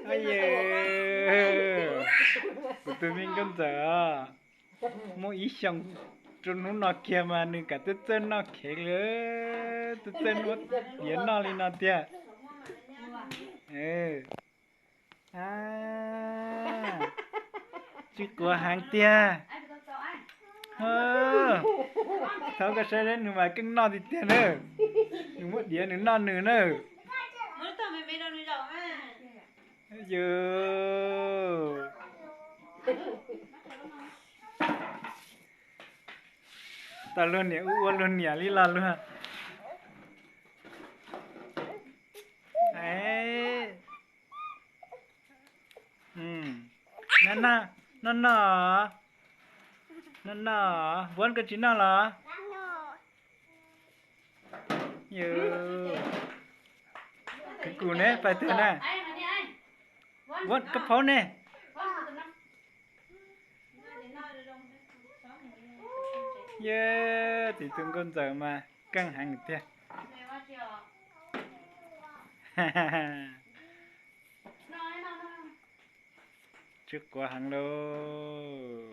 Yog, kuv tus me nkauj ntxawm os, muaj ib xyoos rau hnub no kiag mas nws kam txawj txawj noj khev li, txawj txawj muab diav noj li no tiag. Tsw quav heev tiag. Thaum koj saib nws mas keej noj tiag tiag na. Nws muab diav nws noj nws na. Yus, tau luag niam ua ua luag niam li los luag. Noj noj, noj noj, noj noj. Vuab, koj tsis noj los? Yus, kuv ne, pais twg na? Vuab, koj phaub ne. Yus, txiv tus nkauj ntxawm mas keej heev tiag. Tsw quav heev lauj.